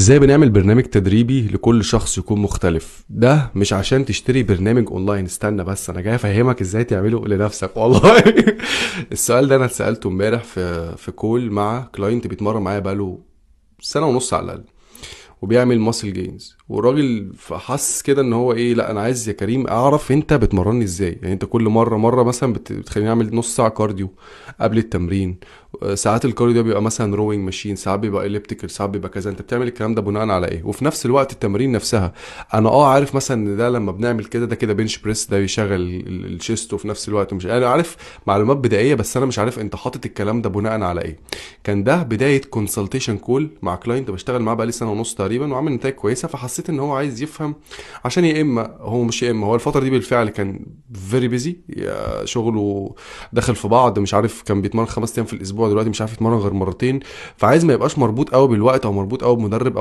ازاي بنعمل برنامج تدريبي لكل شخص يكون مختلف؟ ده مش عشان تشتري برنامج اونلاين، استنى بس انا جاي افهمك ازاي تعمله لنفسك والله. السؤال ده انا اتسالته امبارح في call مع client بيتمرن معايا بقاله سنة ونص على الاقل، وبيعمل muscle gains، والراجل حس كده ان هو ايه، لا انا عايز يا كريم اعرف انت بتمرني ازاي. يعني انت كل مرة مثلا بتخليني اعمل نص ساعة cardio قبل التمرين، ساعات ال cardio ده بيبقى مثلا rowing machine، ساعات بيبقى elliptical، ساعات بيبقى كذا. انت بتعمل الكلام ده بناء على ايه؟ وفي نفس الوقت التمارين نفسها انا عارف مثلا ان ده لما بنعمل كده ده كده bench press، ده بيشغل ال chest، وفي نفس الوقت مش انا عارف معلومات بدائيه، بس انا مش عارف انت حاطط الكلام ده بناء على ايه. كان ده بداية consultation call مع client بشتغل معاه بقالي سنة ونص تقريبا، وعامل نتائج كويسه. فحسيت ان هو عايز يفهم، عشان يا اما هو مش يا اما هو الفترة دي بالفعل كان very busy، شغله داخل في بعض، مش عارف كان بيتمرن 5 ايام في الاسبوع، دلوقتي مش عارف يتمرن غير مرتين، فعايز ما يبقاش مربوط قوي بالوقت او مربوط قوي بمدرب او